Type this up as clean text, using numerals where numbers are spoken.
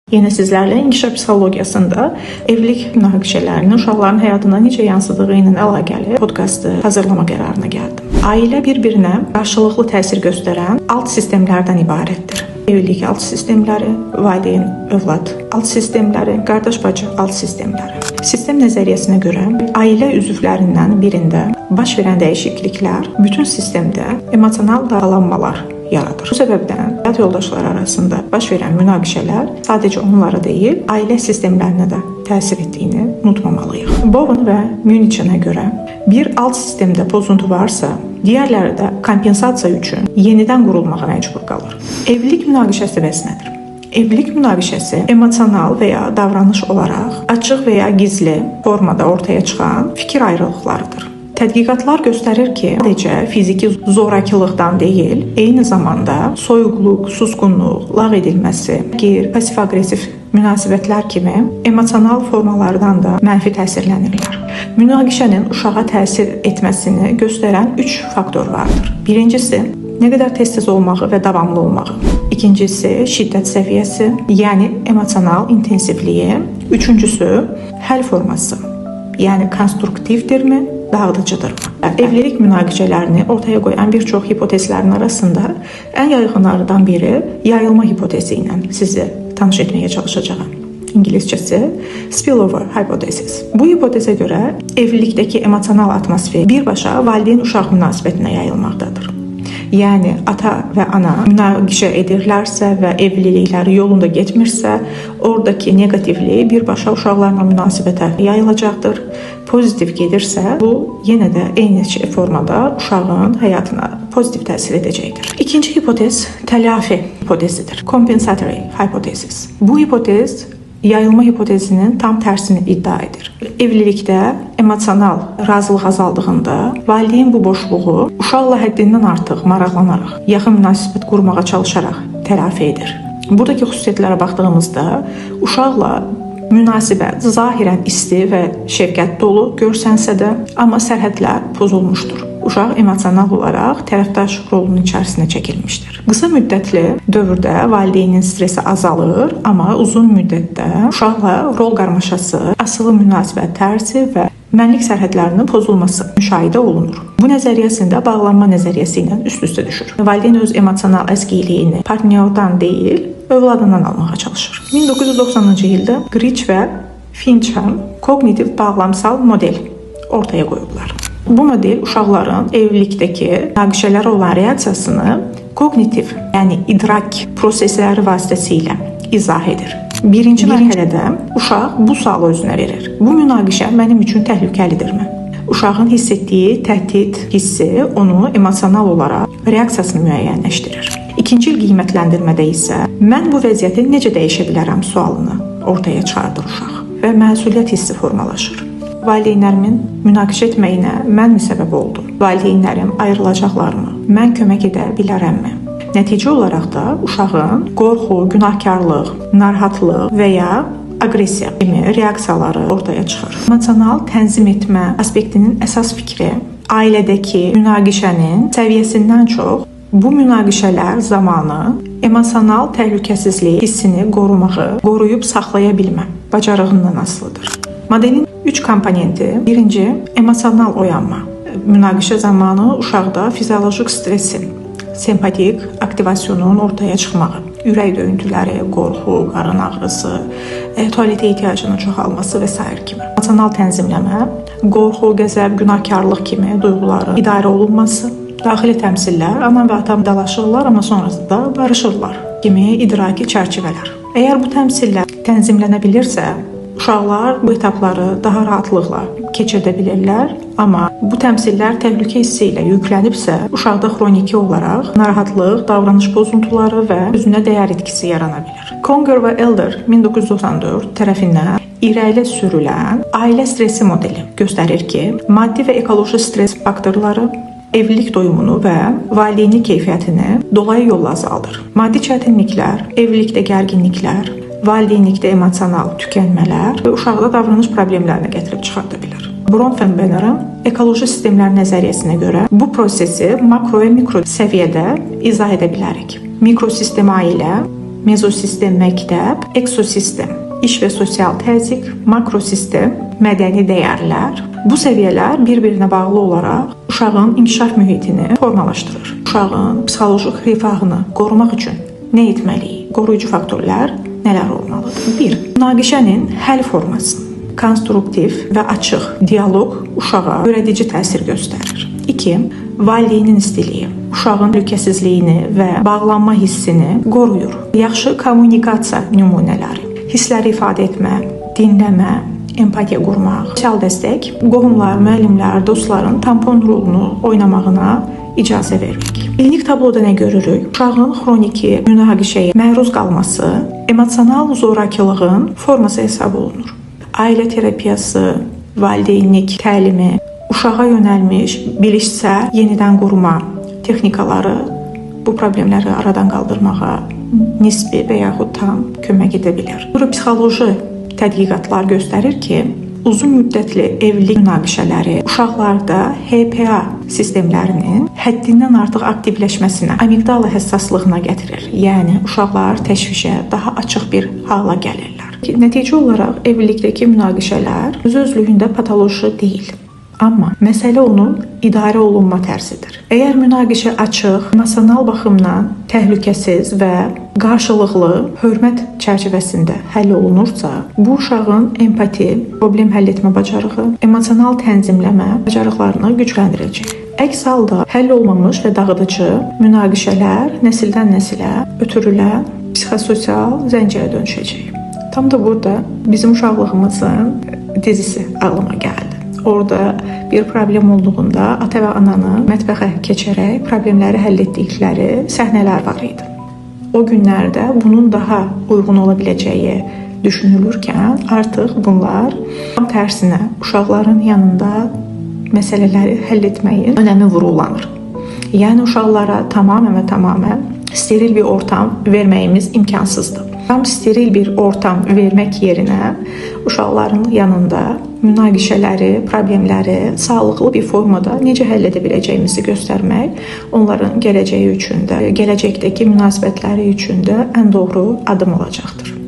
Yenə sizlərlə inkişaf psixologiyasında evlilik münaqişələrinin uşaqların həyatına necə yansıdığı ilə əlaqəli podkastı hazırlama qərarına gəldim. Ailə bir-birinə qarşılıqlı təsir göstərən alt sistemlərdən ibarətdir. Evlilik alt sistemləri, valideyn övlad alt sistemləri, qardaş-bacı alt sistemləri. Sistem nəzəriyyəsinə görə ailə üzvlərindən birində baş verən dəyişikliklər bütün sistemdə emosional dalğalanmalar yaradır. Bu səbəbdən həyat yoldaşları arasında baş verən münaqişələr sadəcə onlara deyil, ailə sistemlərinə də təsir etdiyini unutmamalıyıq. Bowen və Münichenə görə bir alt sistemdə pozuntu varsa, digərləri də kompensasiya üçün yenidən qurulmağa məcbur qalır. Evlilik münaqişəsi bəs nədir? Evlilik münaqişəsi emosional və ya davranış olaraq açıq və ya gizli formada ortaya çıxan fikir ayrılıqlarıdır. Tədqiqatlar göstərir ki, sadəcə fiziki zorakılıqdan deyil, eyni zamanda soyuqluq, susqunluq, lağ edilməsi, qeyri pasiv-aqressiv münasibətlər kimi emosional formalardan da mənfi təsirlənirlər. Münaqişənin uşağa təsir etməsini göstərən 3 faktor vardır. Birincisi, nə qədər tez-tez olmağı və davamlı olmağı. İkincisi, şiddət səviyyəsi, yəni emosional intensivliyi. Üçüncüsü, həll forması. Yəni konstruktivdirmi, dağıdıcıdırmı? Evlilik münaqişələrini ortaya qoyan bir çox hipotezlərin arasında ən yayğınlardan biri yayılma hipotezi ilə sizi tanış etməyə çalışacağam. İngiliscəsi spillover hypothesis. Bu hipotezə görə evlilikdəki emosional atmosfer birbaşa valideyn-uşaq münasibətinə yayılmaqdadır. Yəni ata və ana münaqişə edirlərsə və evlilikləri yolunda getmirsə, oradakı neqativlik birbaşa uşaqlarla münasibətə yayılacaqdır. Pozitiv gedirsə, bu yenə də eyni formada uşağın həyatına pozitiv təsir edəcəkdir. İkinci hipotez təlafi hipotezidir. Compensatory hypothesis. Bu hipotez yayılma hipotezinin tam tərsini iddia edir. Evlilikdə emosional razılıq azaldığında valideyn bu boşluğu uşaqla həddindən artıq maraqlanaraq, yaxın münasibət qurmağa çalışaraq tələfi edir. Buradakı xüsusiyyətlərə baxdığımızda uşaqla münasibət zahirən isti və şəfqət dolu görsənsə də, amma sərhədlər pozulmuşdur. Uşaq emosional olaraq tərəfdaş rolunun içərisinə çəkilmişdir. Qısa müddətli dövrdə valideynin stresi azalır, amma uzun müddətdə uşaqla rol qarmaşası, asılı münasibət tərzi və mənlik sərhədlərinin pozulması müşahidə olunur. Bu nəzəriyyəsində bağlanma nəzəriyyəsi ilə üst-üstə düşür. Valideyn öz emosional əskiliyini partnyordan deyil, övladından almağa çalışır. 1990-cı ildə Grich və Fincham koqnitiv bağlamsal model ortaya qoyublar. Bu model uşaqların evlilikdəki münaqişələrə olan reaksiyasını koqnitiv, yəni idrak prosesləri vasitəsilə izah edir. Birinci mərhələdə uşaq bu sualı özünə verir: Bu münaqişə mənim üçün təhlükəlidirmi? Uşağın hiss etdiyi təhdid hissi onu emosional olaraq reaksiyasını müəyyənləşdirir. İkinci il qiymətləndirmədə isə mən bu vəziyyəti necə dəyişə bilərəm sualını ortaya çıxardır uşaq və məsuliyyət hissi formalaşır. Valideynlərimin münaqişə etməyinə mənmi səbəb oldum? Valideynlərim ayrılacaqlarmı? Mən kömək edə bilərəmmi? Nəticə olaraq da uşağın qorxu, günahkarlıq, narahatlıq və ya aqressiya kimi reaksiyaları ortaya çıxır. Emosional tənzim etmə aspektinin əsas fikri ailədəki münaqişənin səviyyəsindən çox bu münaqişələr zamanı emosional təhlükəsizlik hissini qorumağı, qoruyub saxlaya bilmə bacarığından asılıdır. Modelin 3 komponenti. Birinci, emosional oyanma. Münaqişə zamanı uşaqda fiziolojik stressin, sempatik aktivasyonun ortaya çıxmağı, ürək döyüntüləri, qorxu, qarın ağrısı, tualetə ehtiyacının çoxalması və sair kimi. Emosional tənzimləmə, qorxu, qəzəb, günahkarlıq kimi duyğuların idarə olunması, daxili təmsillər, anam və atam dalaşırlar, amma sonrasında barışırlar kimi idraki çərçivələr. Əgər bu təmsillər tənzimlənə bilirsə, uşaqlar bu etapları daha rahatlıqla keçirdə bilirlər, amma bu təmsillər təhlükə hissi ilə yüklənibsə, uşaqda xroniki olaraq narahatlıq, davranış pozuntuları və özünə dəyər itkisi yarana bilər. Conger və Elder 1994 tərəfindən irəli sürülən ailə stresi modeli göstərir ki, maddi və ekoloji stres faktorları evlilik doyumunu və valideynlik keyfiyyətini dolayı yolla azaldır. Maddi çətinliklər, evlilikdə gərginliklər, valideynlikdə emosional tükənmələr və uşaqda davranış problemlərinə gətirib çıxarda bilər. Bronfenbrenner'ın ekoloji sistemlər nəzəriyyəsinə görə bu prosesi makro və mikro səviyyədə izah edə bilərik. Mikrosistem ailə, Mezosistem məktəb, eksosistem iş və sosial təzyiq, makrosistem mədəni dəyərlər. Bu səviyyələr bir-birinə bağlı olaraq uşağın inkişaf mühitini formalaşdırır. Uşağın psixoloji rifahını qorumaq üçün nə etməliyik? Qoruyucu faktorlar nələr olmalıdır? 1. Münaqişənin həll forması. Konstruktiv və açıq dialoq uşağa öyrədici təsir göstərir. 2. Valideynin istiliyi uşağın təhlükəsizliyini və bağlanma hissini qoruyur. Yaxşı kommunikasiya nümunələri, hissləri ifadə etmə, dinləmə, empatiya qurmaq, sosial dəstək, qohumlar, müəllimlər, dostların tampon rolunu oynamağına icazə vermək. Klinik tabloda nə görürük? Uşağın xroniki münaqişəyə məruz qalması emosional zorakılığın forması hesab olunur. Ailə terapiyası, valideynlik təlimi, uşağa yönəlmiş bilişsel yenidən qurma texnikaları bu problemləri aradan qaldırmağa nisbi və yaxud tam kömək edə bilər. Neuropsixoloji tədqiqatlar göstərir ki, uzun müddətli evlilik münaqişələri uşaqlarda HPA sistemlərinin həddindən artıq aktivləşməsinə, amigdala həssaslığına gətirir. Yəni uşaqlar təşvişə daha açıq bir hala gəlirlər. Nəticə olaraq evlilikdəki münaqişələr öz-özlüyündə patoloji deyil. Amma məsələ onun idarə olunma tərzidir. Əgər münaqişə açıq, emosional baxımdan təhlükəsiz və qarşılıqlı hörmət çərçivəsində həll olunursa, bu uşağın empati, problem həll etmə bacarığı, emosional tənzimləmə bacarıqlarını gücləndirəcək. Əks halda həll olmamış və dağıdıcı münaqişələr nəsildən nəsilə ötürülən psixososial zəncirə dönüşəcək. Tam da burada bizim uşaqlığımızın dizisi ağlıma gəldi. Orada bir problem olduğunda ata və ananın mətbəxə keçərək problemləri həll etdikləri səhnələr var idi. O günlərdə bunun daha uyğun ola biləcəyi düşünülürkən, artıq bunlar tam tərsinə uşaqların yanında məsələləri həll etməyin önəmi vurğulanır. Yəni uşaqlara tamamilə və tamamilə steril bir ortam verməyimiz imkansızdır. Tam steril bir ortam vermək yerinə uşaqların yanında münaqişələri, problemləri sağlıqlı bir formada necə həll edə biləcəyimizi göstərmək onların gələcəyi üçün də, gələcəkdəki münasibətləri üçün də ən doğru addım olacaqdır.